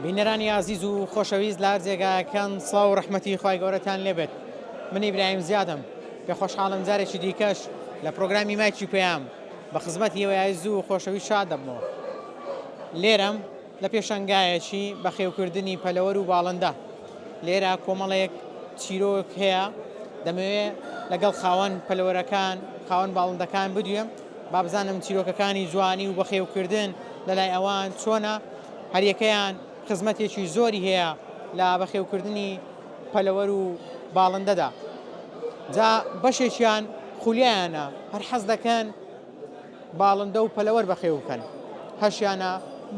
بینەرانی ئازیز و خۆشەویست لە هەر جێگایەکان سڵاو و ڕەحمەتی خوای گەورەتان لێبێت من ئیبراهیم زیادم پێ خۆشحاڵم جارێکی دیکەش لە پرۆگرامی مایکی پەیام بە خزمەتی ئێوەی ئازیز و خۆشەویست شاد دەبمەوە لێرەم لە پێشەنگایەکی بەخێوکردنی پەلەوەر و باڵندە لێرە کۆمەڵێک چیرۆک هەیە دەمەوێ لەگەڵ خاوەن پەلەوەرەکان خاوەن باڵندەکان بدوێم با بزانم چیرۆکەکانی جوانی و بەخێوکردن لەلای ئەوان چۆنە هەریەکەیان خزمەتێکی زۆری هەیە لە بەخێوکردنی پەلەوەر و باڵندەدا جا بەشێکیان خولیایانە هەر حەز دەکەن باڵندە و پەلەوەر بەخێو بکەن هەشیانە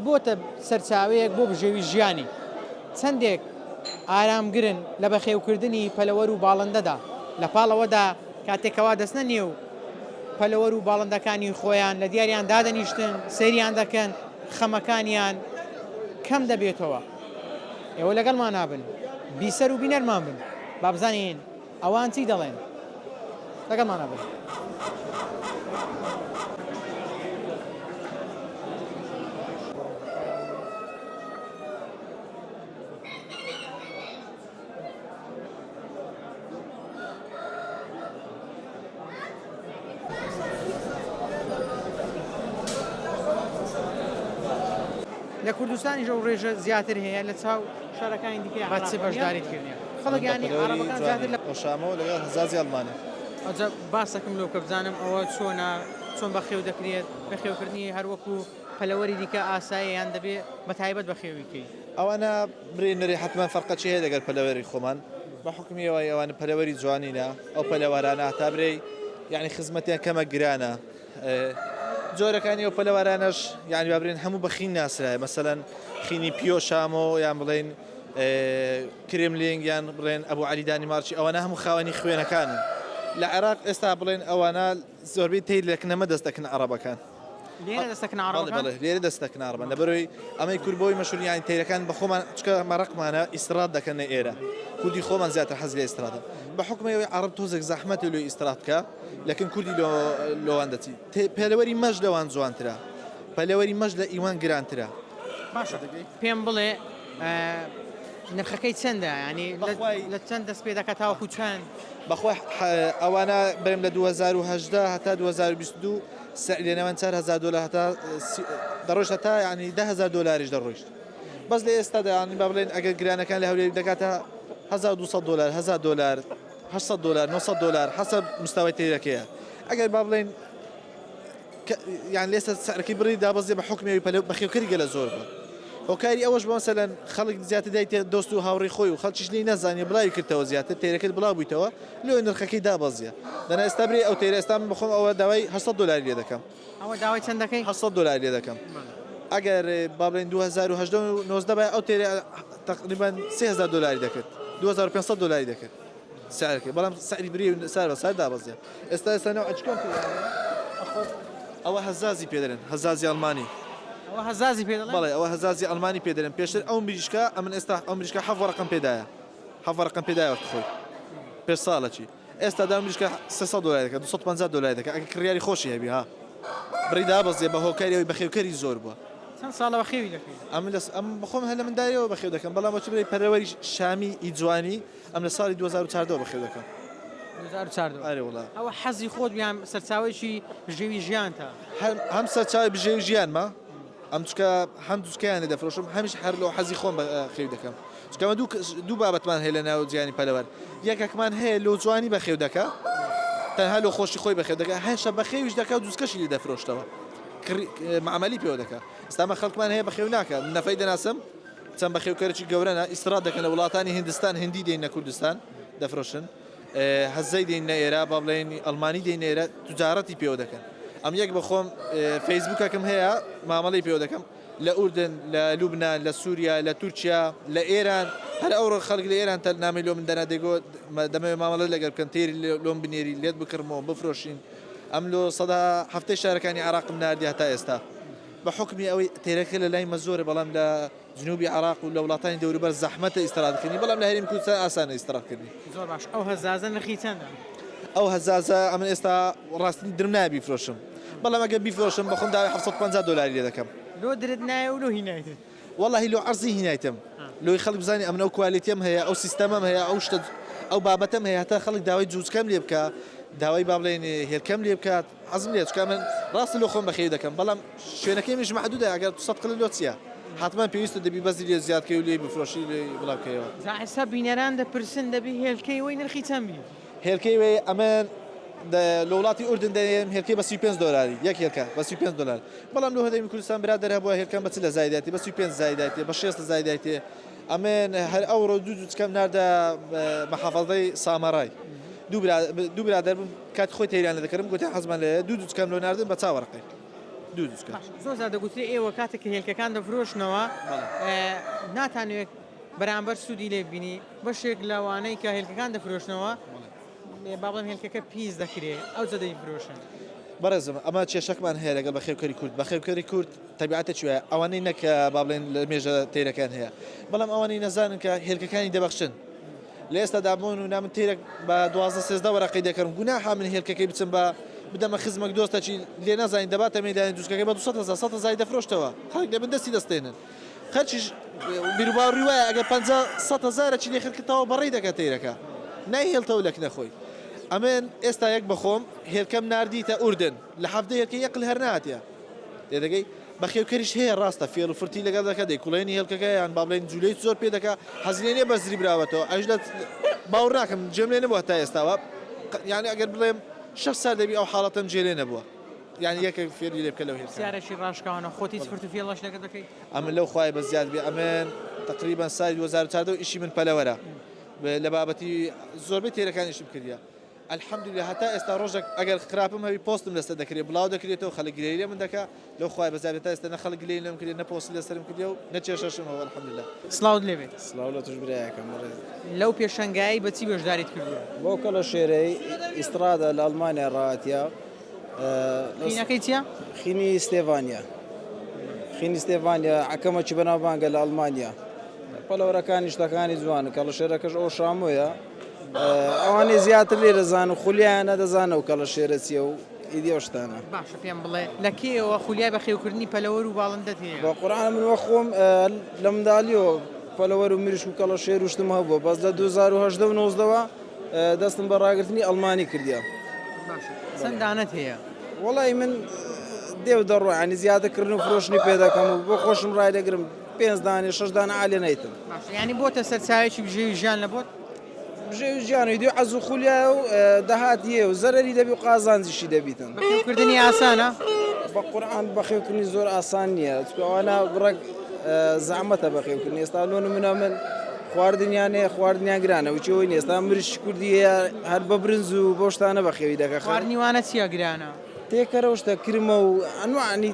بۆتە سەرچاوەیەک بۆ بژێوی ژیانی چەندێک ئارامگرن لە بەخێوکردنی پەلەوەر و باڵندەدا لە پاڵەوەدا کاتێکەوە دەستنە نێو پەلەوەر و باڵندەکانی خۆیان لە دیاریان دادەنیشتن سەیریان دەکەن خەمەکانیان کەم دەبێتەوە ئێوە لەگەڵمان نابن بیسەر و بینەرمان بن با بزانین ئەوان چی دەڵێن لەگەڵمان بن. لە کوردستانیش ئەو ڕێژە زیاتر هەیە لە چاو شارەکانی دیکەی عێراق. بە چ بەشداریت کردیە؟ خەڵک یانی عەرەبەکان زیاتر لە. ئۆشامەوە لەگەڵ هەزازی ئەڵمانی. ئەوجا باسەکم لۆ بکە بزانم ئەوە چۆنە چۆن بەخێو دەکرێت بەخێوکردنی هەر وەکو پەلەوەری دیکە ئاسایە یان دەبێ بە تایبەت بەخێوی کەی؟ ئەوانە برێ نەرێ حەتمەن فەرقەچی هەیە لەگەر پەلەوەری خۆمان بە حوکمی ئەوەی ئەوانە پەلەوەری جوانینە ئەو پەلەوارانە هەتا برێی یانی خزمەتیان کەمە گرانە جۆرەکانی ئەو پەلەوارانەش یانی با برێن هەموو بە خین ناسرایە مەسەلەن خینی پیۆ شامۆ یان بڵێن کرێملینگ یان بڵێن ئەبو عەلی دانیمارکی ئەوانە هەموو خاوەنی خوێنەکانن لە عێراق ئێستا بڵێن ئەوانە زۆربەی تەیر لە کنەمە دەست دەکەن عەڕەبەکان. لێرە دەست دەکەن عەڕەبەکان؟ بەڵێ بەڵێ لێرە دەست دەکەن عەڕەبان لەبەرەوەی ئەمەی کورد بۆی مەشهور یانی تەیرەکان بە خۆمان چونکە مەرەقمانە ئیستڕاد دەکەنە ئێرە کوردی خۆمان زیاتر حەز لە ئیستڕادە بە حوکمی ئەوەی عەڕەب تۆزێک زەحمەتە لۆی ئیستڕاد بکا لەکن کوردی لۆ لۆوان دەچی پەلەوەری مەش لەوان جوانترە پەلەوەری مەش لە ئیوان گرانترە. باشە پێم بڵێ نرخەکەی چەندە ینی لە چەند دەست پێ دەکات تاوەکو چەند؟ بەخوای ئەوانە برم لە 2018 هەتا 2022 سعر لە نێوان 4000 دلار هەتا دەڕۆشت هەتا ینی 10000 دلاریش دەڕۆیشت بەس لە ئێستادا ینی با بڵێن ئەگەر گرانەکان لە هەولێر دەکاتە 1200 دلار 1000 دلار 800 دلار 900 دلار حەسەب مستەوای تەیرەکەیە ئەگەر با بڵێن یان لێسە سعرەکەی بڕی دابەزێ بە حوکمی ئەوی پەلە بەخێوکەری گەلە زۆر بوو هۆکاری ئەوەش بۆ مەسەلەن خەڵک زیاتر دایتە دۆست و هاوڕێی خۆی و خەڵکیش لێی نەزانیە بڵاوی کردەوە زیاتر تەیرەکەت بڵاو بوویتەوە لۆ نرخەکەی دابەزیە دەنا ئێستا برێ ئەو تەیرە ئێستا من بخۆم ئەوە داوای 800 دۆلاری لێ دەکەم ئەوە داوای چەند دەکەی؟ 800 دۆلاری لێ دەکەم ئەگەر با بڵێین 2018 و 19 بای ئەو تەیرە تقریبا 3000 دۆلاری دەکرد 2500 دۆلاری دەکرد سعرەکەی بەڵام سعری بری و سار بە سار دابەزیە ئێستا ئێستا نەوع چکەم پێ ئەوە هەزازی پێ دەرێن هەزازی ئەڵمانی ئەوە هەزازی پێ دەڵێن بەڵێ ئەوە هەزازی ئەڵمانی پێ دەرێن پێشتر ئەو مریشکە ئەمن ئێستا ئەو مریشکە حەف وەرەقەم پێدایە حەف وەرەقەم پێدایە وەخت خۆی پێش ساڵەکی ئێستا دا مریشکە 300 دۆلاری دەکات 250 دۆلاری دەکات ئەگەر کڕیاری خۆشی هەبی ها بڕی دابەزیە بە هۆکاری ئەوەی بەخێوکەری زۆر بووە چەند ساڵە بەخێوی دەکەی؟ ئەمن لە ئەم بەخۆم هەر لە منداریەوە بەخێو دەکەم بەڵام وەچ بڵێی پەرەوەری شامی ئی جوانی ئەم لە ساڵی 2014 ەوە بەخێو دەکەم. 2014 ئەرێ وەڵا. ئەوە حەزی خۆت بوو یان سەرچاوەیەکی بژێوی ژیانتە؟ هەم هەم سەرچاوەی بژێوی ژیانمە ئەم چونکە هەم دوسکەیان لێ دەفرۆشم هەمیش هەر لۆ حەزی خۆم بەخێوی دەکەم چونکە ئەمە دوو دوو بابەتمان هەیە لە ناو جیهانی پەلەوەر یەکەکمان هەیە لۆ جوانی بەخێو دەکا تەنها لۆ خۆشی خۆی بەخێو دەکا هەشە بەخێویش دەکا و دوسکەشی لێ دەفرۆشتەوە کڕی مەعمەلی پێوە دەکا ئێستا ئەمە خەڵکمان هەیە بەخێو ناکا من نەفەی دەناسم چەند بەخێوکەرێکی گەورەنە ئیستراد دەکەن لە وڵاتانی هندستان هندی دێنە کوردستان دەفرۆشن هەزەی دێنە ئێرە با بڵێن ئەڵمانی دێنە ئێرە تجارەتی پێوە دەکەن ئەم یەک بەخۆم فەیسبوکەکەم هەیە مامەڵەی پێوە دەکەم لە ئوردن لە لوبناان لە سووریا لە تورکیا لە ئێران هەر ئەوڕۆ خەڵک لە ئێران تەل نامی لۆ من دەنا دەگۆ دەمەوێت مامەڵە لەگەر بکەن تێری لۆم بنێری لێت بکڕمەوە بفرۆشین ئەم لۆ سەدا هەفتەی شارەکانی عراقم ناردی هەتا ئێستا بە حوکمی ئەوەی تێرەکە لە لای مە زۆرە بەڵام لە جنوبی عراق و لە وڵاتانی دەوروبەر زەحمەتە ئیسترادکردنی بەڵام لە هەرێمی کوردستان ئاسانە ئیسترادکردنی. زۆر باش ئەو هەزازە نرخی چەندە؟ ئەو هەزازە ئەمن ئێستا ڕاستی درم نایە بیفرۆشم بەڵام ئەگەر بیفرۆشم بەخۆم داوای 750 دۆلاری لێ دەکەم. لۆ درت نایە و لۆ هی نایتن؟ وەڵاهی لۆ عەرزی هینایتم لۆی خەڵک بزانێ ئەمن ئەو quality یەم هەیە ئەو سیستەمەم هەیە ئەو شتە ئەو بابەتەم هەیە هەتا خەڵک داوای جوجکەم لێ بکا داوای با بڵێن هێلکەم لێ بکات حەزم لێ چکە من ڕاستە لۆ خۆم بەخێوی دەکەم بەڵام شوێنەکەی منیش مەحدودە ئەگەر 200 قلە لۆ چییە حتمما پێویستە دەبی بەزی لێ زیاد کەی و لێی بفرۆشی لێی بڵاو کەیەوە. جا ئێستا بینەران دەپرسن دەبی هێلکەی وەی نرخی چەند بی؟ هێلکەی وەی ئەمن لە وڵاتی ئوردن دەێم هێلکەی بە 35 دۆلاری یەک هێلکە بە 35 دۆلار بەڵام لۆ هەرێمی کوردستان برادەر هەبووە هێلکەم بە 40 زایدایتێ بە 35 زایدایتێ بە 60 زایدایتێ ئەمن هەر ئەوڕۆ دوو جوچکەم ناردە مەحافەزەی سامەڕای دوو برادەر بوون کاتی خۆی تەیریان لێ دەکردم گوتیان حەزمان لێیە دوو جوچکەم لۆ ناردن بە چا وەرەقەی دوو جوچکە. زۆر جار دەگوترێ ئێوە کاتێک کە هێلکەکان دەفرۆشنەوە ناتانەوێت بەرامبەر سوودی لێ ببینی بەشێک لەوانەی کە هێلکەکان دەفرۆشنەوە با بڵێم هێلکەکە پیس دەکرێ ئەوجا دەیفرۆشن. بەڕێزم ئەمە کێشەکمان هەیە لەگەڵ بەخێوکەری کورد بەخێوکەری کورد تەبیعەتێکی وایە ئەوانەی نەک با بڵێن لە مێژە تەیرەکان هەیە بەڵام ئەوانەی نەزانن کە هێلکەکانی دەبەخشن لە ئێستادا بۆن و نامن تەیرەک بە 12 13 وەرەقەی دەکەم گوناحە من هێلکەکەی بچم بە بدەمە خزمەک دۆستەکی لێ نازانین دەباتە مەدانی جوچکەکەی بە 200 هەزار 100 هەزاری دەفرۆشتەوە خەڵک لە بن دەستی دەستێنن خەرچیش بیروباوڕی وایە ئەگەر 50 100 هەزارەکی لێ خەرکردەوە بەڕێی دەکات تەیرەکە نایهێڵتەوە لە کنە خۆی ئەمن ئێستا یەک بەخۆم هێلکەم ناردیتە ئوردن لە حەفتە هێلکەی یەقل هەر ناتیە تێدەگەی؟ بەخێوکەریش هەیە ڕاستە فێڵ و فرتی لەگەڵ دەکا دەیکوڵێنی هێلکەکە یان با بڵێین جولەی زۆر پێ دەکا حەزی لێ نیە بەزری براوەتەوە ئەویش لە باوەڕ ناکەم جێم لێ نەبووە تا ئێستاوە یانی ئەگەر بڵێم شەش سال دەبی ئەو حاڵەتەم جێ لێ نەبووە یانی یەکێک فێری لێ بکە لەو هێلکانە. پرسیارێکی ڕاشکاوانە خۆت هیچ فرت و فێڵەش لەگەڵ دەکەی؟ ئەمن لەو خوایە بە زیاد بێ ئەمن تەقریبەن سالی 2014 ئیشی من پەلەوەرە لە بابەتی زۆربەی تێرەکان ئیشم کردیە الحمدللە هەتا ئێستا ڕۆژەک ئەگەر خراپم هەبی پۆستم لەسەر دەکرێ بڵاو دەکرێتەوە خەلک گلەیی لێ من دەکا لەو خوای بەزیاد بێ تا ئێستا نە خەلک گلەیی لێم کردیە نە پۆستی لەسەرم کردیە و نە کێشەشم هەبوو الحمدللە. سڵاوت لێ بێت. سڵاو لە توش برایەکەم بەڕێز. لەو پێشەنگایەی بە چی بەشداریت کردووە؟ بەو کەڵەشێرەی ئیستڕادە لە ئەڵمانیا ڕاهاتیە. خینەکەی چیە؟ خینی ستێڤانیا. خینی ستێڤانیا عەکەمەکی بەناوبانگە لە ئەڵمانیا. پەلەوەرەکانی شتەکانی جوانن کەڵەشێرەکەش ئەو شامۆیە. ئەوانەی زیاتر لێ دەزان و خولیایانە دەزانن ئەو کەڵەشێرە چییە و ئیدی ئەو شتانە. باشە پێم بڵێ لە کەیەوە خولیای بەخێوکردنی پەلەوەر و باڵندەت هەیە؟ بە قورعان من وەک خۆم لە منداڵیەوە پەلەوەر و مریشک و کەڵەشێر و شتم هەبووە بەس لە 2018 و 19 وە دەستم بە ڕاگرتنی ئەڵمانی کردیە. باشە چەند دانەت هەیە؟ وەڵی من دێ و دەڕۆ ینی زیاتر کڕین و فرۆشتنی پێ دەکەم و بۆ خۆشم ڕای دەگرم پێنج دانێ شەش دانە عالێ نەیتم. باشە یانی بۆتە سەرچاوێکی بژێوی ژیان لە بۆت؟ بژێوی ژیان و دی عەز و خولیایە و داهاتیە و زەرەری دەبی و قازانجیشی دەبیتن. بەخێوکردنی ئاسانە؟ بە قورعان بەخێوکردنی زۆر ئاسان نییە چونکە ئەوانە بڕێک زەحمەتە بەخێوکردنی ئێستا لۆ نمونە من خواردنیان هەیە خواردنیان گرانە وچی ئەوەی نییە ئێستا مریشکی کوردی هەیە هەر بە برنج و بەو شتانە بەخێوی دەکە خواردنی وانە چییە گرانە؟ تێکەرە و شتە کرمە و ئەنوانی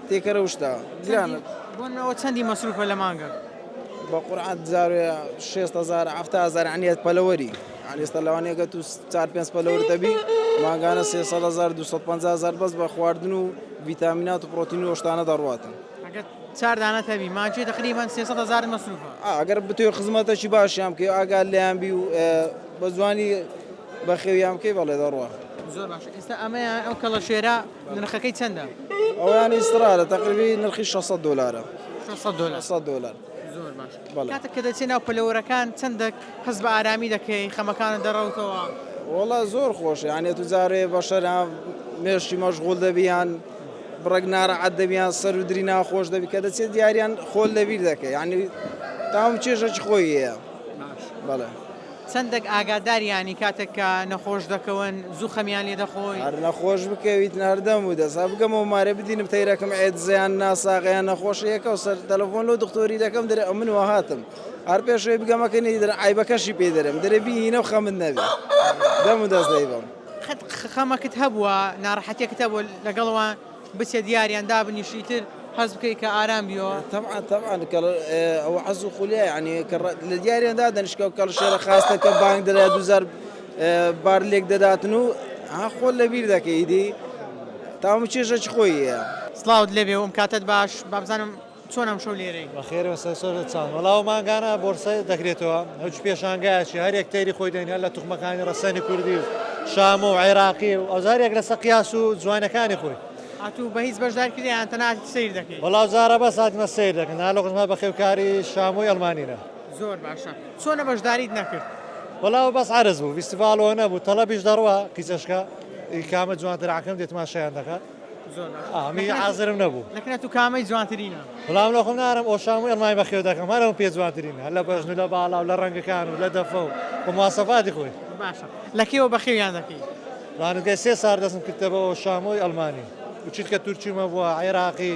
تێکەرە و شتە گرانە. بۆ نمونە چەندی مەسروفە لە مانگە؟ بە قورعان جارێ شێست هەزار حەفتا هەزار یانی پەلەوەری یانی ئێستا لەوانەیە گە تو چار پێنج پەلەوەر دەبی مانگانە 300 هەزار 250 هەزار بەس بە خواردن و ڤیتامینات و پرۆتین و شتانە دەڕواتن. ئەگەر چار دانە تەبی مانگی تقریبا 300 هەزار مەسروفە. ئەگەر بتەوێ خزمەتەکی باشیان بکەی ئاگات لێیان بی و بە جوانی بەخێویان بکەی بەڵێ دەڕوا. زۆر باشە ئێستا ئەمەیان ئەو کەڵەشێرە نرخەکەی چەندە؟ ئەویان ئیسترارە تەقریبی نرخی 600 دلارە. 600 دلار. 600 دلار. زۆر باش. کاتێک کە دەچێت ناو پەلەوەرەکان چەندێک هەست بە ئارامی دەکەی خەمەکانت دەڕەوتەوە؟ وەڵا زۆر خۆشە یانێ تو جارێ بەشەر مێشکی مەشغوڵ دەبی یان بڕێک ناڕەحەت دەبی یان سەر و دری ناخۆش دەبی کە دەچێت دیاریان خۆل لەبیر دەکەی یانی تاوم چێژێکی خۆی هەیە. بەڵێ. چەندەک ئاگاداریانی کاتێک کە نەخۆش دەکەون زوو خەمیان لێ دەخۆی؟ هەر نەخۆش بکەویت هەردەم و دەسا بگەمەوە مارێ بدینم تەیرەکەم عێدزە یان ناساغە یان نەخۆشە یەکەو سەر تەلەفۆن لۆ دختۆری دەکەم دەرێ ئەمن وا هاتم هەر پێشەوەی بگەمەکە نی دەرێ عەیبەکەشی پێ دەرێم دەرێ بیهینە و خەمت نەبێ دەم و دەست دەیبەم. قەت خەمەکت هەبووە ناڕەحەتیەکت هەبووە لەگەڵ وان بچیە دیاریان دابنیشی ئیتر هەست بکەی کە ئارام بیەوە؟ تەبعەن تەبعەن کە ئەوە حەز و خولیایە یانی کە لە دیاریان دادەنیشت کە کەڵشێرە خاستە کە بانگ دەرا دووزار بار لێک دەداتن و ها خۆت لەبیر دەکەی ئیدی تاوم چێژەکی خۆی هەیە. سڵاوت لێبێ و ئەم کاتەت باش بابزانم چۆن ئەمشەو لێرەی؟ بەخێر بێن سەر سەر چاوان. وەڵا ئەو مانگانە بۆرسە دەکرێتەوە هەرچ پێشانگایەکی هەر یەک تەیری خۆی دێنی هەر لە توخمەکانی ڕەسەنی کوردی و شام و عێراقی و ئەوجا هەر یەک لەسەر قیاس و جوانەکانی خۆی. هاتوو بە هیچ بەشدار کردی یان تەنها سەیر دەکەی؟ وەڵا جارە بەس هاتمە سەیر دەکەم نا لە خزمەت بەخێوکاری شامۆی ئەڵمانینە. زۆر باشە چۆنە بەشداریت نەکرد؟ وەڵا ئەوە بەس عەرز بوو ڤیستیڤاڵ ئەوە نەبوو تەڵەبیش دەڕوا قیچەشکە ئی کامە جوانتر عەکەم دێ تماشایان دەکات زۆر باشە ئامی حازرم نەبوو. لەکنە تو کامەی جوانترینە؟ وەڵا من لەخۆم نارم ئۆشامۆی ئەڵمانی بەخێو دەکەم هەر ئەوم پێ جوانترینە هەر لە بەژن و لە باڵا و لە ڕەنگەکان و لە دەفە و بە مواسەفاتی خۆی. باشە لە کێوە بەخێویان دەکەی؟ وانگەی سێ سار دەستم کردە بە ئۆشامۆی ئەڵمانی و چیتکە تورکیم هەبووە عێراقی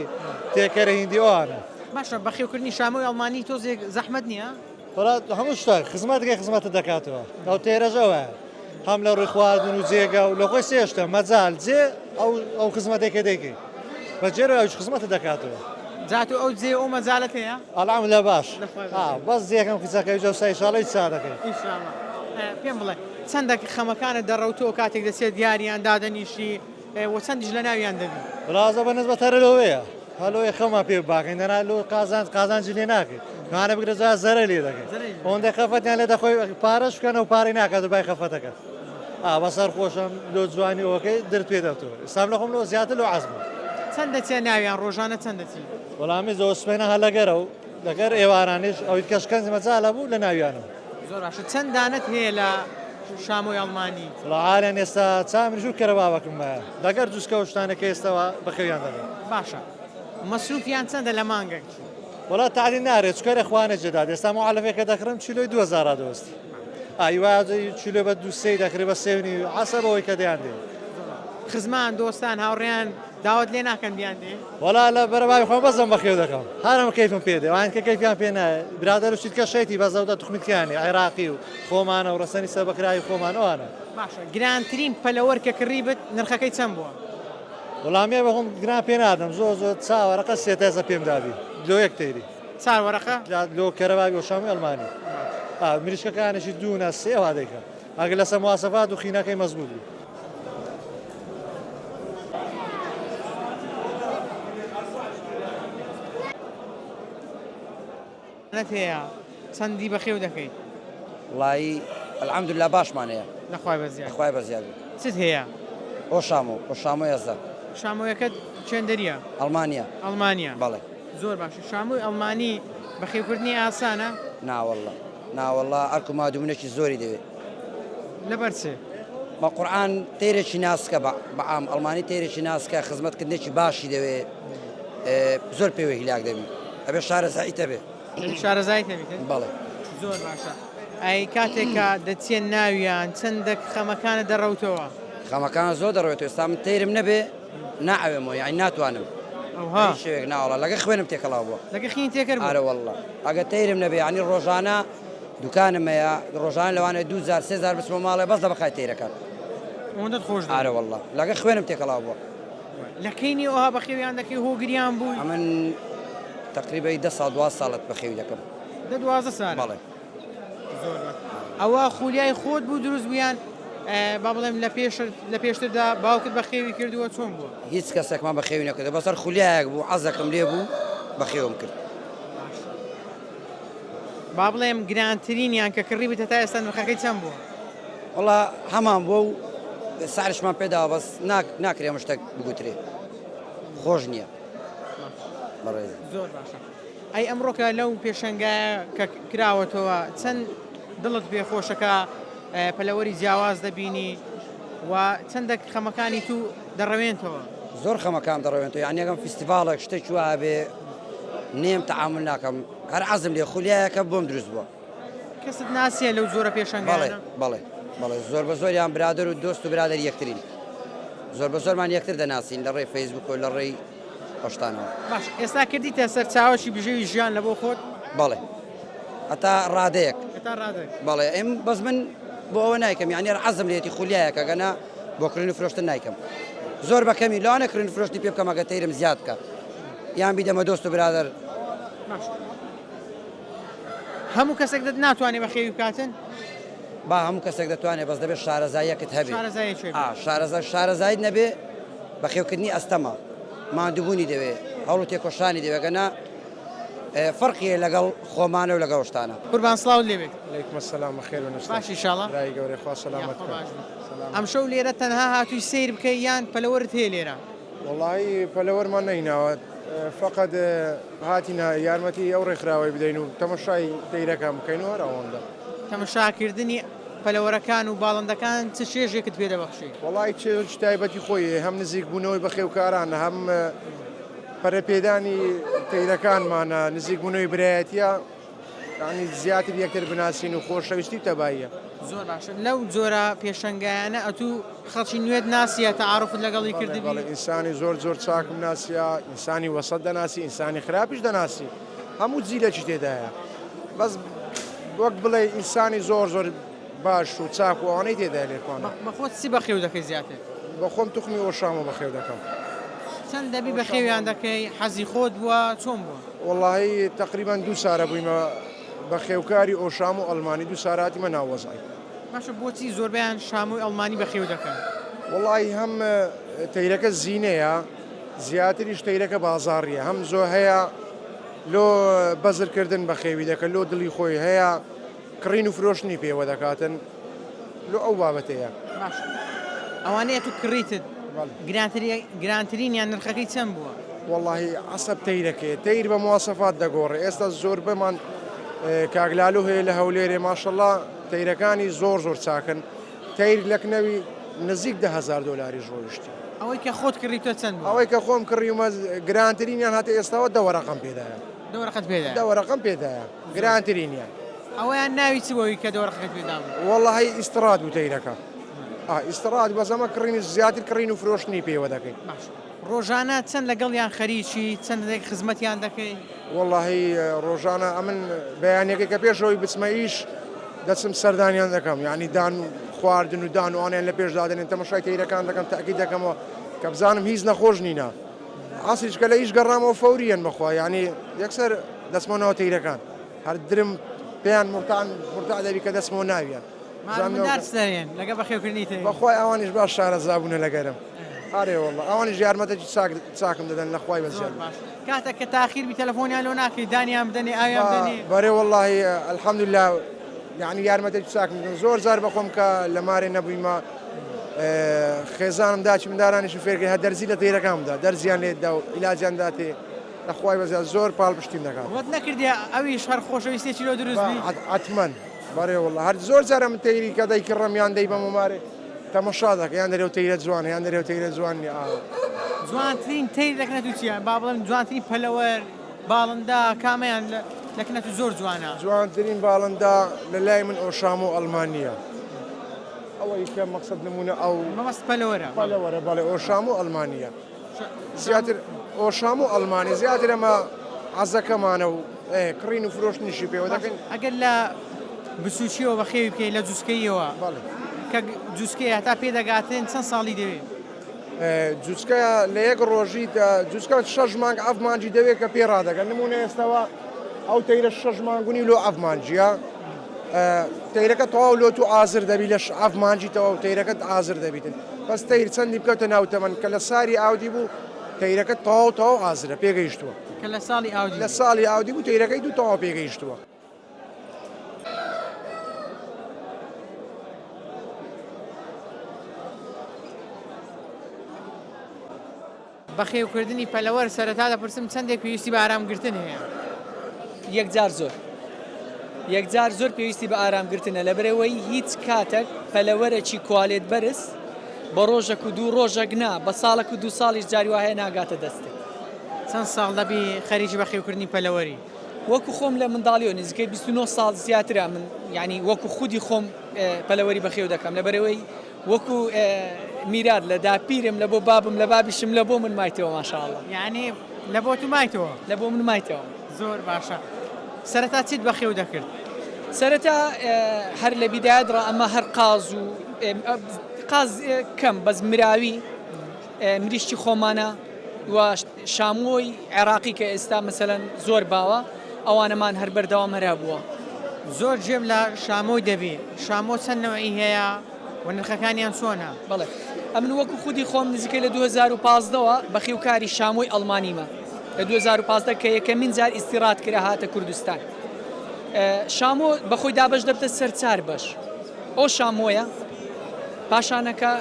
تێکەرە هیندی ئەوانە. باشە بەخێوکردنی شامۆی ئەڵمانی تۆزێک زەحمەت نییە؟ وەڵا هەموو شتێک خزمەتەکەی خزمەتت دەکاتەوە ئەو تێرەش ئەوە هەم لە ڕووی خواردن و جێگا و لە خۆی سێشتە مەجال جێ ئەو ئەو خزمەتێک کە دەیکەی بە جێرە ئەوش خزمەتت دەکاتەوە. جا تۆ ئەو جێ ئەو مەجالت هەیە؟ ئەڵام لە باش لە خوای بەزیاد. بەس جێکەم کچەکەی جەو سای ئیشاڵڵە هیچ چا دەکەی. ئیشاڵڵا. پێم بڵێ چەندەک خەمەکانت دەڕەوتەوە کاتێک دەچێت دیاریان دادەنیشی و چەندیش لە ناویان دەبی؟ وەڵا ئازا بە نسبەت هەر لەوەیە هەر لەوەیە خەمان پێ باکەین دەنا لۆ قازانج قازانجی لێ ناکەین لەوانە بگرە جا زەرەر لێ دەکەین ئەوەندە خەفەتیان لێ دەخۆی پارەش بکەنەوە پارەی ناکات و بای خەفەتەکەت ئا بەسەر خۆشم لۆ جوانی ئەوەکەی درت پێ دەتەوە ئێستام لە خۆم لۆ زیاتر لۆ عەزمم. چەند دەچێ ناویان ڕۆژانە چەند دەچی؟ وەڵا من زۆر سبەینە هەر لەگەرە و لەگەر ئێوارانیش ئەوی کەش کەنج مەجالە بوو لە ناویانم. زۆر باشە چەند دانەت هەیە لە شامۆی ئەڵمانی؟ وەڵا عالەن ئێستا چامنیش و کەرەبابەکم مایە لەگەر جوسکە و شتانە کە ئێستاوە بەخێویان دەکەم. باشە مەسروفیان چەندە لە مانگەک؟ وەڵا تەعدیل نارێ چکە لە خوانە جێداد ئێستا موعەلەفێکە دەکڕم چیلۆی 2000 ڕادەوەستی ئای وا چیلۆ بە دوو سێی دەکڕی بە سێ و نیو عەسە بەوەی کە دەیان دێ. خزمان دۆستان هاوڕێیان داوەت لێ ناکەن بیان دێ؟ وەڵا لە بەرەبابی خۆم بەس ئەم بەخێو دەکەم هەرم کەیفم پێ دێ وان کە کەیفیان پێ نایە برادەر و شتکە شێتی بەس ئەودا توخمیتکانی عێراقی و خۆمانە و ڕەسەنی سەربەکراوی خۆمان ئەوانە. باشە گرانترین پەلەوەر کە کڕیبت نرخەکەی چەند بووە؟ وەڵا مێ بەخۆم گران پێ نادەم زۆر زۆر چا وەرەقە سێ تەزە پێم دابی لۆ یەک تەیری. چار وەرەقە؟ لۆ کەرەبابی ئۆشامی ئەڵمانی ئا مریشکەکانیشی دوو نا سێ وا دەیکەم ئەگەر لەسەر مواسەفات و خینەکەی مەزبووت بی. نەت هەیە چەندی بەخێو دەکەی؟ وەڵایی الحمدللە باشمان هەیە. لە خوای بەزیاد. لە خوای بەزیاد بێت. چت هەیە؟ ئۆشامۆ، ئۆشامۆ یەزدە. شامۆیەکەت چێندەریە؟ ئەڵمانیە. ئەڵمانیە. بەڵێ. زۆر باشە شامۆی ئەڵمانی بەخێوکردنی ئاسانە؟ ناوەڵڵا ناوەڵڵا ئەرک و مادوومنێکی زۆری دەوێ. لەبەر چ؟ بە قورعان تەیرێکی ناسکە بە بە عام ئەڵمانی تەیرێکی ناسکە خزمەتکردنێکی باشی دەوێ زۆر پێوە هیلاک دەبی ئەبێ شارەزاییت هەبێ. شارەزاییت هەبیت؟ بەڵێ. زۆر باشە ئەی کاتێک کە دەچیە ناویان چەندەک خەمەکانت دەڕەوتەوە؟ خەمەکان زۆر دەڕەوێتەوە ئێستا من تەیرم نەبێ ناعەوێمەوە یانی ناتوانم. ئەوها. هیچ شێوەیەک ناوەڵا لەگە خوێنم تێکەڵاو بووە. لەگە خین تێکەر بووە؟ ئارە وەڵڵا ئەگە تەیرم نەبێ یانی ڕۆژانە دوکانم هەیە ڕۆژانە لەوانەیە دوو جار سێ جار بچمە ماڵێ بەس لە بەقای تەیرەکان. ئەوەندەت خۆش دەوێ؟ ئارە وەڵڵا لەگە خوێنم تێکەڵاو بووە. لە کەینی ئەوها بەخێویان دەکەی هۆگریان بووی؟ ئەمن تەقریبەی دە ساڵ 12 ساڵت بەخێوی دەکەم. دە 12 ساڵە؟ بەڵێ. زۆر باش. ئەوە خولیای خۆت بوو دروست بوو یان با بڵێم لە پێش لە پێشتردا باوکت بەخێوی کردووە چۆن بووە؟ هیچ کەسێکمان بەخێوی نەکردووە بەسەر خولیایەک بوو عەزەکم لێ بوو بەخێوم کرد. باش. با بڵێم گرانترینیان کە کڕیبت هەتا ئێستا نرخەکەی چەند بووە؟ وەڵا هەمان بووە و سعرشمان پێداوە بەس ناکرێ ئەم شتە بگوترێ خۆش نییە بەڕێز. زۆر باشە ئەی ئەمڕۆکە لەو پێشەنگایە کە کراوەتەوە چەند دڵت پێ خۆشە کە پەلەوەری جیاواز دەبینی و چەندێک خەمەکانی تو دەڕەوێنتەوە؟ زۆر خەمەکان دەڕەوێنتەوە یانی ئەگەم فیستیڤاڵێک شتێکی وا هەبێ نێم تەعامول ناکەم هەر عەزم لێ خولیایەکە بۆم دروست بووە. کەست ناسیە لەو جۆرە بەڵێ پێشەنگایانە؟ بەڵێ بەڵێ زۆر بە زۆریان برادەر و دۆست و برادەری یەکترین زۆر بە زۆرمان یەکتر دەناسین لە ڕێی فەیسبوک و لە ڕێی ئەو شتانەوە. باش ئێستا کردیتە سەرچاوەکی بژێوی ژیان لە بۆ خۆت؟ بەڵێ هەتا ڕادەیەک. هەتا ڕادەیەک. بەڵێ ئێم بەس من بۆ ئەوە نایکەم یانی هەر عەزم لێتی خولیایەکە گەنا بۆ کڕین و فرۆشتن نایکەم زۆر بە کەمی لەوانە کڕین و فرۆشتنی پێ بکەم ئەگەر تەیرم زیاد بکە یان بیدەمە دۆست و برادەر. باش هەموو کەسێک دەت ناتوانێ بەخێوی بکاتن؟ با هەموو کەسێک دەتوانێت بەس دەبێت شارەزاییەکت هەبێ. شارەزاییەکی هەبێ. ئا شارەزا شارەزاییت نەبێ بەخێوکردنی ئەستەمە ماندووبوونی دەوێ هەوڵ و تێکۆشانی دەوێ گەنا فەرقی هەیە لەگەڵ خۆمانە و لەگەڵ شتانە. قوربان سڵاوت لێ بێت. علیکم السلام بەخێر بن ئوستاز. باشی ئیشاڵا؟ برای گەورەی خوا سەلامەت یاخوا کات. باش بی. سەلامەت. ئەمشەو لێرە تەنها هاتووی سەیر بکەی یان پەلەوەرت هەیە لێرە؟ وەڵایی پەلەوەرمان نەهیناوە فەقەت هاتینە یارمەتی ئەو ڕێکخراوەی بدەین و تەمەشای تەیرەکان بکەین و هەر ئەوەندە. تەمەشاکردنی پەلەوەرەکان و باڵندەکان چ چێژێکت پێ دەبەخشی؟ وەڵایی چێژێکی تایبەتی خۆی هەیە هەم نزیکبوونەوەی بەخێوکارانە هەم پەرەپێدانی تەیرەکانمانە نزیکبوونەوەی برایەتیە یانی زیاتر یەکتر بناسین و خۆشەویستی و تەباییە. زۆر باشە لەو جۆرە پێشەنگایانە ئەتوو خەڵکی نوێت ناسیە تەعاروفت لەگەڵی کردبی؟ بەڵێ ئینسانی زۆر زۆر چاکم ناسیە ئینسانی وەسەت دەناسی ئینسانی خراپیش دەناسی هەموو جیلێکی تێدایە بەس وەک بڵێ ئینسانی زۆر زۆر باش و چاک و ئەوانەی تێدایە لێرکوانە. بەخۆت چی بەخێو دەکەی زیاتر؟ بەخۆم توخمی ئۆشامۆ بەخێو دەکەم. چەند دەبی بەخێویان دەکەی حەزی خۆت بووە چۆن بووە؟ وەڵاهی تەقریبەن دوو سارە بوویمە بەخێوکاری ئۆشام و ئەڵمانی دوو سارە هاتیمە ناو وەزعی. باشە بۆچی زۆربەیان شامۆی ئەڵمانی بەخێو دەکەن؟ وەڵاهی هەم تەیرەکە زینەیە زیاتریش تەیرەکە بازاڕیە هەم زۆ هەیە لۆ بەزرکردن بەخێوی دەکە لۆ دڵی خۆی هەیە کڕین و فرۆشتنی پێوە دەکاتن لۆ ئەو بابەتەیە. باشە ئەوانەی ئەتوو کڕیتت گرانترینیان نرخەکەی چەند بووە؟ وەڵاهی عەسەب تەیرەکەیە تەیر بە مواسەفات دەگۆڕێ ئێستا زۆربەمان کاک لالو هەیە لە هەولێرێ ماشەڵا تەیرەکانی زۆر زۆر چاکن تەیر لەکنەوی نزیک 10هزار دۆلاریش ڕۆیشتی. ئەوەی کە خۆت کڕیوتە چەند بووە؟ ئەوەی کە خۆم کڕیومە گرانترینیان هاتە ئێستاوە دە وەرەقەم پێدایە. دە وەرەقەت پێدایە؟ دە وەرەقەم پێدایە گرانترینیان. ئەوەیان ناوی چ بووی کە دە وەرەقەکەت پێدابوو؟ وەڵاهی ئیستڕاد بوو تەیرەکە. ئا ئیستڕاد بەس ئەمە کڕینی زیاتر کڕین و فرۆشتنی پێوە دەکەین. باش ڕۆژانە چەند لەگەڵیان خەریکی چەندێک خزمەتیان دەکەی؟ وەڵاهی ڕۆژانە ئەمن بەیانەکەی کە پێشەوەی بچمە ئیش دەچم سەردانیان دەکەم یعنی دان و خواردن و دان و ئەوانیان لە پێش دادەنێن تەمەشای تەیرەکان دەکەم تاکید دەکەمەوە کە بزانم هیچ نەخۆش نینە عەسریش کە لە ئیش گەڕامەوە فەوریەن بەخوا یعنی یەکسەر دەچمە ناو تەیرەکان هەر درم پێیان مرتان مرتاح دەبی کە دەچمەوە ناویان مندار چ دەرێن لەگە بەخێوکردنی تەیر؟ بەخوای ئەوانیش باش شارەزا بوونە لەگەرم ئارێ واللە ئەوانیش یارمەتێکی چاک چاکم دەدەن لە خوای بەزیاد زۆر باش کاتێک کە تاخیر بی تەلەفۆنیان لۆ ناکەی دانیان بدەنێ ئاویان بدەنێ؟ بەرێ واللهی الحمدلله یعنی یارمەتێکی چاکم دەدەن زۆر جار بەخۆم کە لە مارێ نەبوویمە خێزانم داچی مندارانیشم فێرکرد هەر دەرزی لە تەیرەکان بدا دەرزیان لێ دا و عیلاجیان داتێ لە خوای بەزیاد زۆر پاڵپشتیم دەکات. وەت نەکردیە ئەویش هەر خۆشەویستیەکی لۆ دروست بی؟ حەتمەن بەڕێ وەڵا هەر زۆر جارە من تەیری کە دەیکڕم یان دەیبەم و مارێ تەمەشا دەکە یان دەرێ و تەیرە جوانە یان دەرێ و تەیرە جوان نیە ئاوا. جوانترین تەیر لە کنەتوو چیە؟ با بڵێم جوانترین پەلەوەر، باڵندە، کامەیان لە کنەتوو زۆر جوانە؟ جوانترین باڵندە لە لای من ئۆشامۆ ئەڵمانیە ئەوەی کە مەقسەد نمونە ئەو. مەبەست پەلەوەرە. پەلەوەرە بەڵێ ئۆشامۆ ئەڵمانیە. زیاتر ئۆشام و ئەڵمانی زیاتر ئەمە عەزەکەمانە و کڕین و فرۆشتنیشی پێوە دەکەین. ئەگەر لە بچووکیەوە بەخێوی بکەی لە جوچکەییەوە کە جوچکەیە هەتا پێدەگاتن چەند ساڵی دەوێت؟ جوچکە لە یەک ڕۆژی جوچکە شەش مانگ ئەف مانجی دەوێت کە پێ ڕادەگەن نمونە ئێستاوە ئەو تەیرە شەش مانگونی لۆ ئەف مانجیە تەیرەکە تەواو لۆ تو ئازر دەبی لەش ئەف مانجی تەواو تەیرەکەت ئازر دەبیتن بەس تەیر چەندی بکەوتە ناو تەمەن کە لە ساری ئاودی بوو تەیرەکە تەواو تەواو ئازرە پێگەیشتووە کە لە ساڵی ئاودی لە ساڵی ئاودی بوو تەیرەکەی دوو تەواو پێگەیشتووە. بەخێوکردنی پەلەوەر سەرەتا دەپرسم چەندێک پێویستی بە ئارامگرتن هەیە؟ یەکجار زۆر. یەکجار زۆر پێویستی بە ئارامگرتنە لەبەرئەوەی هیچ کاتەک پەلەوەرەکی کوالێت بەرز بە ڕۆژەک و دوو ڕۆژەک نا بە ساڵەک و دوو ساڵیش جاری وا هەیە ناگاتە دەستت. چەند ساڵ دەبی خەریکی بەخێوکردنی پەلەوەری؟ وەکو خۆم لە منداڵیەوە نزیکەی 29 ساڵ زیاترە من یعنی وەکو خودی خۆم پەلەوەری بەخێو دەکەم لەبەرئەوەی وەکو میرات لە داپیرم لە بۆ بابم لە بابیشم لە بۆ من مایتەوە ماشاءاللە. یانی لە بۆ تو مایتەوە؟ لە بۆ من مایتەوە. زۆر باشە سەرەتا چیت بەخێو دەکرد؟ سەرەتا هەر لە بیدایەت ڕا ئەمە هەر قاز و قاز کەم بەس مراوی مریشکی خۆمانە و شامۆی عێراقی کە ئێستا مەسەلەن زۆر باوە ئەوانەمان هەر بەردەوام هەر هەبووە. زۆر گوێم لە شامۆی دەبی شامۆ چەند نەوعی هەیە؟ و نرخەکانیان چۆنە؟ بەڵێ ئەمن وەکو خودی خۆم نزیکەی لە 2015 وە بەخیوکاری شامۆی ئەڵمانیمە لە 2015 کە یەکەمین جار ئیستیراد کرا هاتە کوردستان شامۆ بەخۆی دابەش دەبتە سەر چار بەش ئەو شامۆیە. پاشانەکە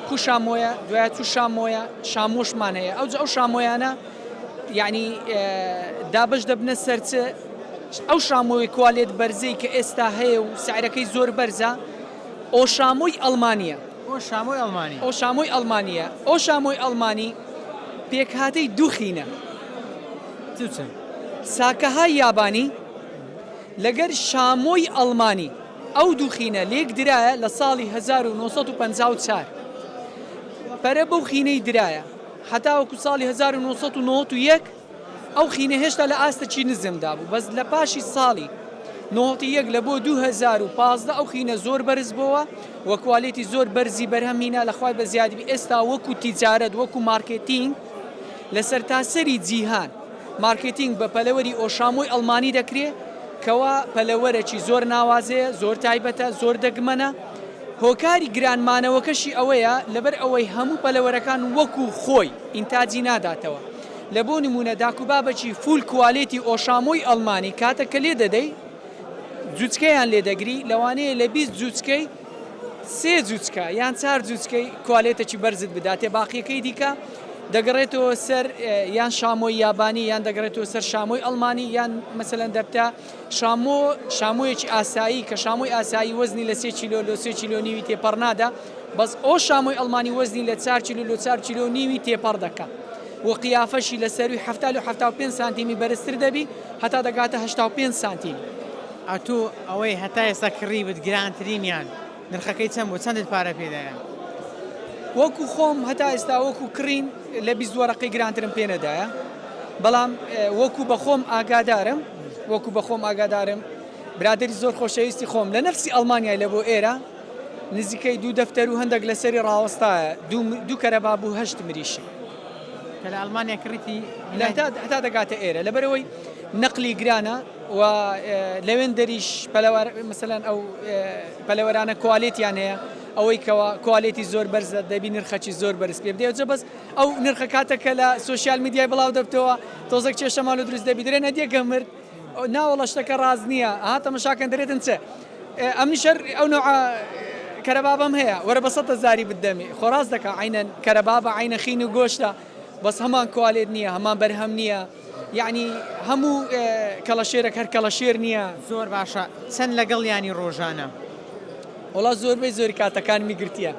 کو شامۆیە دوای چوو شامۆیە شامۆشمان هەیە ئەوجا ئەو شامۆیانە یعنی دابش دەبنە سەر چ ئەو شامۆی کوالێت بەرزەی کە ئێستا هەیە و سعرەکەی زۆر بەرزە ئۆ شامۆی ئەڵمانیە ئۆ شامۆی ئەڵمانی. ئۆ شامۆی ئەڵمانیە ئۆ شامۆی ئەڵمانی پێکهاتەی دوو خینە. چ و چ؟ ساکەهای یابانی لەگەر شامۆی ئەڵمانی ئەو دوو خینە لێک درایە لە ساڵی 1954 پەرە بەو خینەی درایە هەتاوەکو ساڵی 1991 ئەو خینە هێشتا لە ئاستەکی نزمدا بوو بەس لە پاشی ساڵی 91 لە بۆ 2015 ئەو خینە زۆر بەرز بۆوە و کوالێتی زۆر بەرزی بەرهەم هینا لە خوای بەزیادی بی ئێستا وەکو تیجارەت وەکو مارکێتینگ لە سەرتاسەری جیهان مارکێتینگ بە پەلەوەری ئۆشامۆی ئەڵمانی دەکرێ کەوا پەلەوەرەکی زۆر ناوازەیە زۆر تایبەتە زۆر دەگمەنە هۆکاری گران مانەوەکەشی ئەوەیە لەبەر ئەوەی هەموو پەلەوەرەکان وەکو خۆی ئینتاجی ناداتەوە لە بۆ نمونە داکوبابەکی full کوالێتی ئۆشامۆی ئەڵمانی کاتە کە لێ دەدەی جوچکەیان لێ دەگری لەوانەیە لە 20 جوچکەی سێ جوچکە یان چار جوچکەی کوالێتەکی بەرزت بداتێ باقیەکەی دیکە دەگەڕێتەوە سەر یان شامۆی یابانی یان دەگەڕێتەوە سەر شامۆی ئەڵمانی یان مەسەلەن دەبتە شامۆ شامۆیەکی ئاسایی کە شامۆی ئاسایی وەزنی لە سێ کیلۆ لۆ سێ کیلۆ نیوی تێپەڕ نادا بەس ئەو شامۆی ئەڵمانی وەزنی لە چار کیلۆ لۆ چار کیلۆ نیوی تێپەڕ دەکا و قیافەشی لە سەروی 70 لۆ 75 سانتیمی بەرزتر دەبی هەتا دەگاتە 85 سانتیم. ئەتوو ئەوەی هەتا ئێستا کڕیبت گرانترینیان نرخەکەی چەند بوو چەندت پارە پێدایە؟ وەکو خۆم هەتا ئێستا وەکو کڕین لە 20 وەرەقەی گرانترم پێ نەدایە بەڵام وەکو بە خۆم ئاگادارم وەکو بە خۆم ئاگادارم برادری زۆر خۆشەویستی خۆم لە نەفسی ئەڵمانیای لە بۆ ئێرە نزیکەی دوو دەفتەر و هەندێک لەسەری ڕاوەستایە دوو کەرەباب و هەشت مریشک کە لە ئەڵمانیا کڕیتی هەتا دەگاتە ئێرە لەبەرەوەی نەقلی گرانە و لەوێن دەریش پەلەوار مەسەلەن ئەو پەلەوەرانە کوالێتیان هەیە ئەوەی کەوا کوالێتی زۆر بەرزە دەبی نرخەکی زۆر بەرز پێ بدەی جە بەس ئەو نرخە کاتە کە لە سۆشیال میدیای بڵاو دەبتەوە تۆزێک کێشەمان و دروست دەبی درێ نەدیە گەمرد ناوەڵە شتەکە ڕاست نییە ها تەمەشاکەن دەرێتن چ ئەمنی شەر ئەو نوع کەرەبابم هەیە وەرە بە سەد هەزاری بدەمی خۆ ڕاست دەکا عینەن کەرەبابە عینە خین و گۆشتە بەس هەمان کوالێت نییە هەمان بەرهەم نییە یەعنی هەموو کەڵەشێرێک هەر کەڵەشێر نییە. زۆر باشە چەند لەگەڵیانی ڕۆژانە؟ وەڵا زۆربەی زۆری کاتەکانمی گرتیە.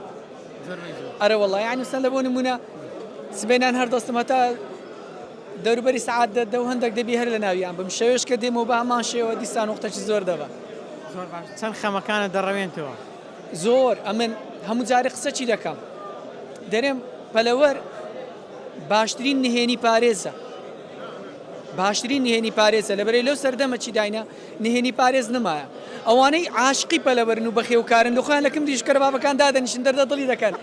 زۆربەی زۆر. ئەرە وەڵا یەعنی مەسەلەن لە بۆ نموونە سبەینان هەر دەستم هەتا دەوروبەری سەعات دە دە و هەندێک دەبی هەر لە ناویان بم شەوێش کە دێمەوە بە هەمان شێوە دیسان وەختەکی زۆر دەبا. زۆر باش چەند خەمەکانت دەڕەوێنتەوە؟ زۆر ئەمن هەموو جارێ قسەکی دەکەم دەرێم پەلەوەر باشترین نهێنی پارێزە باشترین نهێنی پارێزە لەبەرەی لەو سەردەمە چی داینە نهێنی پارێز نمایە ئەوانەی عاشقی پەلەوەرن و بەخێوکارن لە خۆیان لەکم دیشکەرە بابەکان دادەنیشن دەردە دڵی دەکەن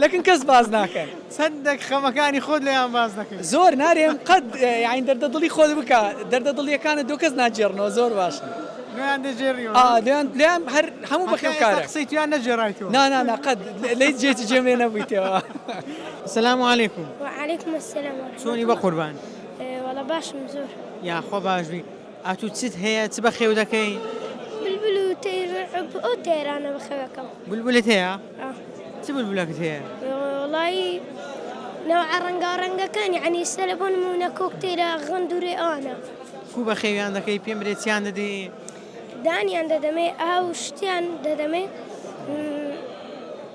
لەکن کەس باز ناکەن چەندێک خەمەکانی خۆت لێیان باز دەکەی زۆر نارێم قەت یاین دەردە دڵی خۆت بکە دەردە دڵیەکانت دۆ کەس ناگێڕنەوە زۆر باشن لێیان دەگێڕیەوە ئا لێیان لێیان هەر هەموو بەخێوکارە قسەی تویان نەگێڕایتەوە نا نا نا قەت لە هیچ جێکی جێم لێ نەبوویتەوە سلام علیکم. وعلیکم السلام ورحمة چۆنی بەقوربان؟ وەڵا باشم زۆر. یاخوا باش بی. ئەتوو چت هەیە چ بەخێو دەکەی؟ بلبل و تەیر و عوب ئەو تەیرانە بەخێوەکەم. بلبلت هەیە؟ ئا. چ بلبلەکت هەیە؟ وەڵایی نەوعە ڕەنگاوڕەنگەکان یەعنی ئیستا لە بۆ نموونە کۆکتێلە غەندورێ ئەوانە. کو بەخێویان دەکەی پێم برێ چیان دەدەی؟ دانیان دەدەمێ ئاو شتیان دەدەمێ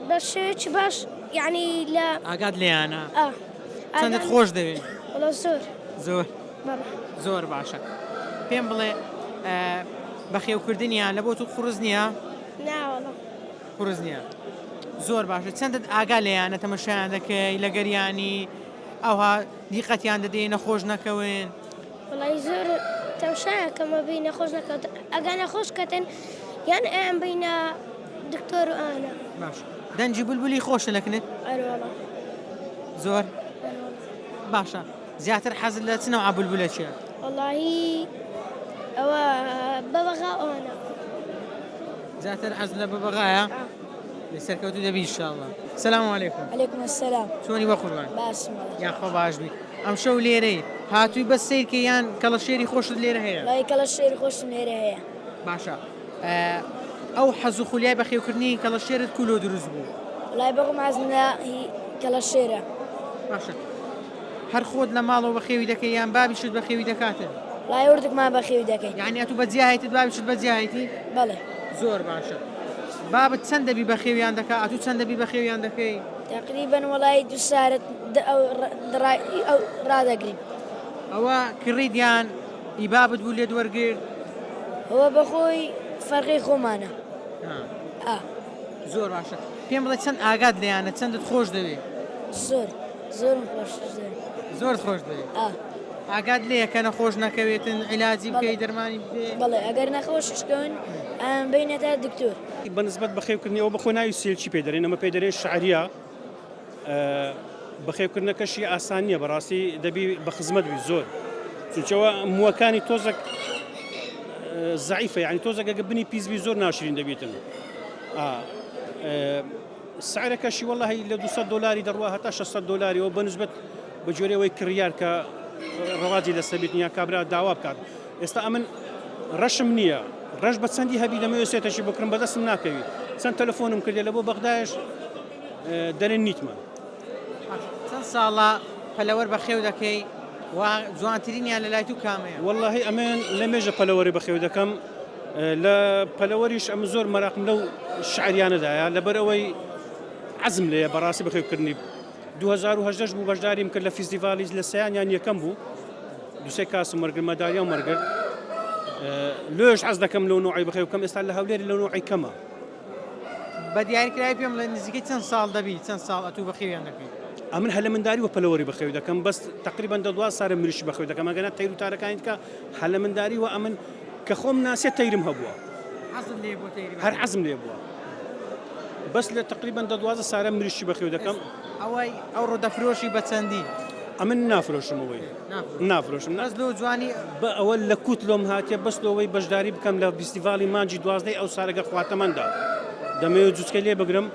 بە شێوەیەکی باش یعنی لە ئاگات لێیانە چەندت خۆش دەوێ وەڵا زۆر زۆر زۆر باشە پێم بڵێ بەخێوکردنیان لە بۆ تو قورس نییە ناوەڵا قورس نییە زۆر باشە چەندت ئاگا لێیانە تەمەشایان دەکەی لە گەریانی ئەوها دیقەتیان دەدەی نەخۆش نەکەون وەڵای زۆر تەمشایە کەمە بی نەخۆش نەکەوت ئەگا نەخۆش کەتن یان ئەیان بینە دکتۆر و ئانا. باش دەنگی بولبولی خۆشە لەکنت؟ ئەرێ وەڵا. زۆر؟ باشە زیاتر حەزت لە چ نەوعە بولبولەکیە؟ وەڵاهی ئەوە بەبەغا ئەوانە. زیاتر حەز لە بەبەغایە؟ سەرکەوتوو دەبی ان شاء اللە. سلام علیکم. علیکم السلام. چۆنی بەقوربان؟ باشم وەڵا. یاخوا باش بی. ئەمشەو لێرەی هاتووی بەس سەیرکەی یان کەڵەشێری خۆشت لێرە هەیە؟ وەڵایی کەڵەشێری خۆشم لێرە هەیە. باشە ئەو حەز و خولیای بەخێوکردنی کەڵەشێرت کو لۆ دروست بوو؟ وەڵای بەخۆم حەزم لە هی کەڵەشێرە. باشە هەر خۆت لە ماڵەوە بەخێوی دەکەی یان بابیشت بەخێوی دەکاتن؟ وەڵای وردکمان بەخێوی دەکەین. یعنی ئەتوو بە جیا هەیتت بابیشت بە جیا هەیتی؟ بەڵێ. زۆر باشە بابت چەند دەبی بەخێویان دەکا ئەتوو چەند دەبی بەخێویان دەکەی؟ تەقریبەن وەڵای دوو سارت ئەو ڕادەگرین. ئەوە کڕیت یان ئی بابت بوو لێت وەرگرت؟ ئەوە بەخۆی فەرقی خۆمانە. ئا. زۆر باشە پێم بڵێ چەند ئاگات لێیانە چەندت خۆش دەوێ؟ زۆر زۆرم خۆش دەوێ. زۆرت خۆش دەوێ؟ ئا. ئاگات لێیە کە نەخۆش نەکەوێتن عیلاجی بکەی دەرمانی بدەی؟ بەڵێ ئەگەر نەخۆشیش کەون ئەیانبەینە تا دکتۆر. بە نسبەت بەخێوکردنی ئەوە بەخۆ ناوی سێلچی پێ دەرێن ئەمە پێ دەرێن شعریە بەخێوکردنەکەشی ئاسان نییە بەڕاستی دەبی بە خزمەت بی زۆر چونچەوە مووەکانی تۆزەک زعیفە یعنی تۆزەک ئەگە بنی پیس بی زۆر ناشرین دەبیتن سعرەکەشی وەڵی لە 200 دلاری دەڕوا هەتا 600 دلاری و بەنسبەت بە جۆرەوەی کڕیار کە ڕەواجی لەسەر بێت یا کابرا داوا بکات ئێستا ئەمن ڕەشم نییە ڕەش بە چەندی هەبی دەمەوێت سێتەشی بکڕم بەدەستم ناکەوی چەند تەلەفۆنم کردێ لە بۆ بەغدایش دەرێن نیتمان. چەند ساڵە پەلەوەر بەخێو دەکەی و جوانترینیان لە لای تو کامەیە؟ وەڵاهی ئەمن لە مێژە پەلەوەری بەخێو دەکەم لە پەلەوەریش ئەمن زۆر مەراقم لەو شعریانەدایە لەبەر ئەوەی عەزم لێیە بەڕاستی بەخێوکردنی 2018 بوو بەشداریم کرد لە فیستیڤاڵی لە سیانیان یەکەم بوو دوسێ کاسم وەرگر مەدالیام وەرگرت لۆش حەز دەکەم لەو نوعی بەخێو بکەم ئێستا لە هەولێر لەو نوعی کەمە بە دیاریکراوی پێم بڵێ نزیکەی چەند ساڵ دەبی چەند ساڵ ئەتوو بەخێویان دەکەی؟ ئەمن هەر لە منداری وە پەلەوەری بەخێو دەکەم بەس تەقریبەن دە دوا سارە مریشک بەخێو دەکەم ئەگەنا تەیر و تارەکانی دیکە هەر لە منداری وە ئەمن کە خۆم ناسیە تەیرم هەبووە حەزت لێ بووە تەیری هەر حەزم لێ بووە بەس لە تەقریبەن دە 12 سارە مریشکی بەخێو دەکەم ئەوەی ئەوڕۆ دەفرۆشی بە چەندی؟ ئەمن نافرۆشم ئەوەی نافرۆشم بەس لۆ جوانی بە ئەوە لە کوت لۆم هاتیە بەس لۆوەی بەشداری بکەم لە فیستیڤاڵی مانگی دوازدەی ئەو سارەگە خواتەمەندا دەمەوێت جوچکەی لێ بگرم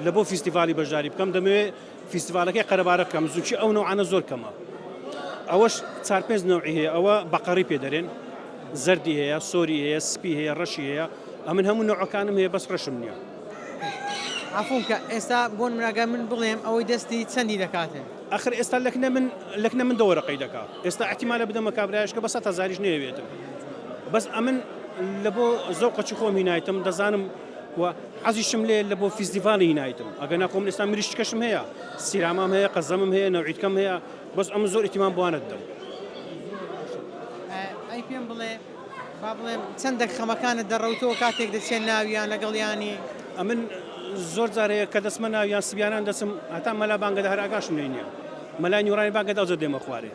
لە بۆ فیستیڤالی بەشداری بکەم دەمەوێت فیستیڤالەکەی قەرەبارە بکەم زوچی ئەو نەوعانە زۆر کەمە ئەوەش چار پێنج نەوعی هەیە ئەوە بەقەڕی پێ دەرێن زەردی هەیە سۆری هەیە سپی هەیە ڕەشی هەیە ئەمن هەموو نەوعەکانم هەیە بەس ڕەشم نییە. عەفوم کە ئێستا بۆ نمونە گەر من بڵێم ئەوەی دەستی چەندی دەکاتن؟ ئەخر ئێستا لەکنە من لەکنە من دە وەرەقەی دەکا ئێستا ئیحتیمالە بدەمە کابرایش کە بە سەت هەزاریش نەیەوێتم بەس ئەمن لە بۆ زەوقەکی خۆم هینایتم دەزانم و حەزیشم لێ لە بۆ فیستیڤاڵی هینایتم ئەگەر نا خۆم ئێستا مریشکەشم هەیە سیرامام هەیە قەزەمم هەیە نەوعیتکەم هەیە بەس ئەمن زۆر ئیتیمام بۆوانە دەدەم. ئەی پێم بڵێ با بڵێم چەندەک خەمەکانت دەڕەوتەوە کاتێک دەچێ ناویان لەگەڵیانی؟ ئەمن زۆر جار هەیە کە دەچمە ناویان سبیانان دەچم هەتا مەلا بانگەدا هەر ئاگاشم لێی نییە مەلای نیوڕانی بانگەدا ئەوجا دێمە خوارێ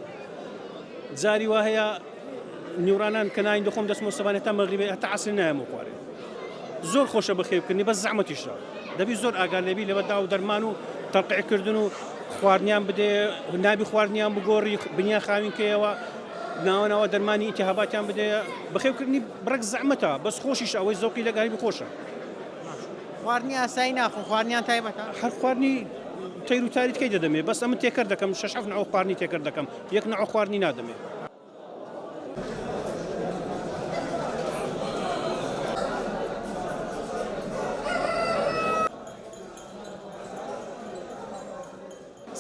جاری وا هەیە نیوڕانان کە ناین دەخۆم دەچمەوە سەبان هەتا مەغریبێ هەتا عەسرێ نایەمەوە خوارێ زۆر خۆشە بەخێوکردنی بەس زەحمەتیشە دەبی زۆر ئاگا لێبی لەوە داو دەرمان و تەلقیعکردن و خواردنیان بدێ نابی خواردنیان بگۆڕی بنیان خاوین کەیەوە ناوە ناوە دەرمانی ئیتیهاباتیان بدێ بەخێوکردنی بڕێک زەحمەتە بەس خۆشیش ئەوەی زەوقی لەگەڵی خۆشە. خواردنی ئاسایی ناخۆن خواردنیان تایبەتە؟ هەر خواردنی تەیر و تاریتکەی دەدەمێ بەس ئەمن تێکەر دەکەم شەش حەفت نەوە خواردنی تێکەر دەکەم یەک نەوە خواردنی نادەمێ.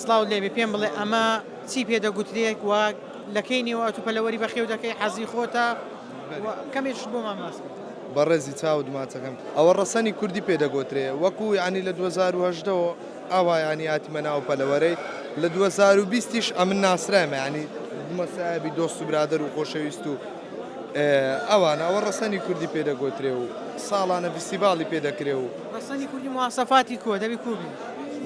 سڵاوت لێبێ پێم بڵێ ئەمە چی پێ دەگوترێت و لە کەی نێوە ئەتوو پەلەوەری بەخێو دەکەی حەزی خۆتە و کەمێکیش بۆمان باس بکە. بەڕێزی چاوت ماچەکەم ئەوە ڕەسەنی کوردی پێ دەگۆترێ وەکو یانی لە 2018 ەوە ئاوا یانی هاتیمە ناو پەلەوەرەی لە 2020 یش ئەمن ناسرایمە یانی بوومە سایەبی دۆست و برادەر و خۆشەویست و ئەوانە ئەوە ڕەسەنی کوردی پێ دەگۆترێ و ساڵانە ڤیستیڤاڵی پێ دەکرێ و. ڕەسەنی کوردی مواسەفاتی کووە دەبی کوو بی؟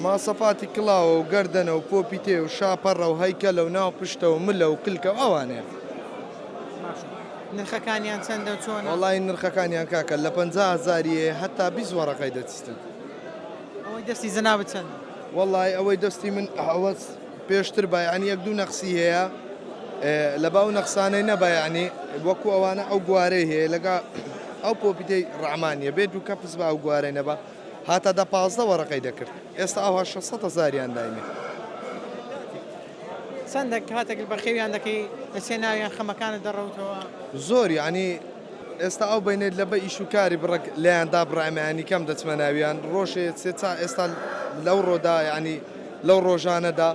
ماسەفاتی کڵاوە و گەردەنە و پۆپی تێ و شاپەڕە و هەیکەلە و ناو پشتە و ملە و کلکە و ئەوانەیە. باشە نرخەکانیان چەندە و چۆنە؟ وەڵایی نرخەکانیان کاکە لە 50 هەزاری هەیە هەتا 20 وەڕەقەی دەچستن. ئەوەی دەستی جەنابت چەندە؟ وەڵایی ئەوەی دەستی من ئەوە پێشتر با یانی یەک دوو نەقسی هەیە لە باو نەقسانەی نەبا یانی وەکو ئەوانە ئەو گوارەی هەیە لەگا ئەو پۆپیتەی ڕەعمانیە بێت و کەپس بە ئەو گوارەی نەبا هاتا دە 15 وەڕەقەی دەکرد ئێستا ئەوها 600 هەزاریان دایمێ. چەندە کاتێک بەخێویان دەکەی دەچێ ناویان خەمەکانت دەڕەوتەوە؟ زۆر یانی. ئێستا ئەو بینێت لە بە ئیش و کاری بڕک لێیان دابڕایمە ینی کەم دەچمە ناویان ڕۆژێ سێ چا ئێستا لەو ڕۆدا ینی لەو ڕۆژانەدا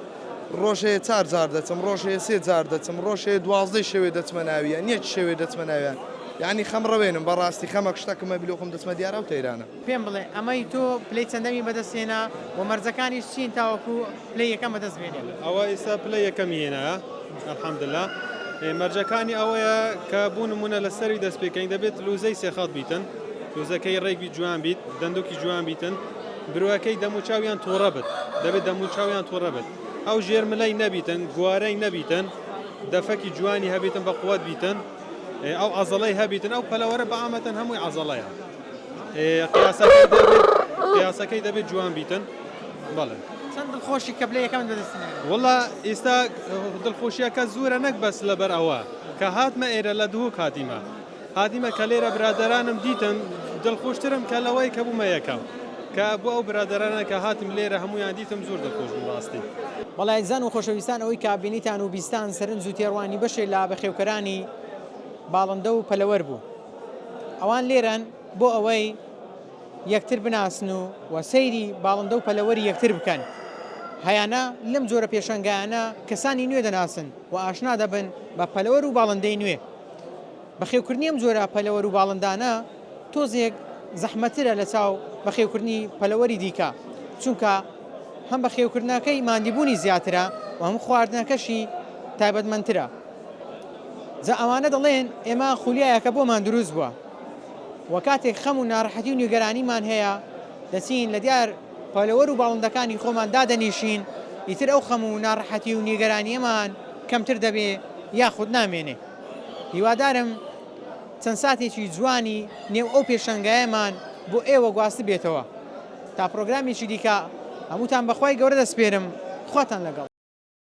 ڕۆژێ چار جار دەچم ڕۆژێ سێ جار دەچم ڕۆژێ دوازدەی شەوێ دەچمە ناویان یەک شەوێ دەچمە ناویان یعنی خەم ڕەوێنم بەڕاستی خەمەک شتەکم هەبی لۆ خۆم دەچمە دیار ئەو تەیرانە. پێم بڵێ ئەمەی تۆ پلەی چەندەمی بەدەست هێنا و مەرجەکانیش چین تاوەکو پلەی یەکەم بەدەست بێنێ؟ ئەوە ئیستا پلەی یەکەمی هێنایە الحمدللە مەرجەکانی ئەوەیە کە بۆ نمونە لە سەروی دەست پێکەین دەبێت لوزەی سێخەڵ بیتن لوزەکەی ڕێک بیت جوان بیت دەندوکی جوان بیتن برۆیەکەی دەموچاویان توڕە بت دەبێت دەموچاویان توڕە بت ئەو ژێر ملەی نەبیتن گوارەی نەبیتن دەفەکی جوانی هەبیتن بە قوت بیتن ئەو عەزەڵەی هەبیتن ئەو پەلەوەرە بە عامەتەن هەمووی عەزەڵەیە قیاسەکەی دەبێت قیاسەکەی دەبێت جوان بیتن بەڵێ. چەند دڵخۆشی کە پلەی یەکەمت بەدەست هێنا؟ وەڵا ئیستا دڵخۆشیەکە زۆرە نەک بەس لەبەر ئەوە کە هاتمە ئێرە لە دهۆک هاتیمە هاتیمە کە لێرە برادەرانم دیتم دڵخۆشترم کە لەوەی کە بوومە یەکەم کە بۆ ئەو برادەرانە کە هاتم لێرە هەمویان دیتم زۆر دڵخۆش بووم ڕاستی. بەڵێ ئازیزان و خۆشەویستان ئەوەی کە بینیتان و بیستان سەرنج و تێڕوانی بەشێ لە بەخێوکەرانی باڵندە و پەلەوەر بوو. ئەوان لێرەن بۆ ئەوەی یەکتر بناسن و و سەیری باڵندە و پەلەوەری یەکتر بکەن. هەیانە لەم جۆرە پێشەنگایانە کەسانی نوێ دەناسن و ئاشنا دەبن بە پەلەوەر و باڵندەی نوێ. بەخێوکردنی ئەم جۆرە پەلەوەر و باڵندانە تۆزێک زەحمەتترە لە چاو بەخێوکردنی پەلەوەری دیکە، چونکە هەم بەخێوکردنەکەی ماندیبوونی زیاترە و هەم خواردنەکەشی تایبەتمەندترە. جا ئەوانە دەڵێن ئێمە خولیایەکە بۆمان دروست بووە و کاتێک خەم و ناڕەحەتی و نیگەرانیمان هەیە دەچین لە دیار پەلەوەر و باڵندەکانی خۆمان دادەنیشین ئیتر ئەو خەم و ناڕەحەتی و نیگەرانیەمان کەمتر دەبێ یاخود نامێنێ هیوادارم چەند ساتێکی جوانی نێو ئەو پێشەنگایەمان بۆ ئێوە گواستبێتەوە تا پرۆگرامێکی دیکە هەمووتان بەخوای گەورە دەسپێرم خواتان لەگەڵ.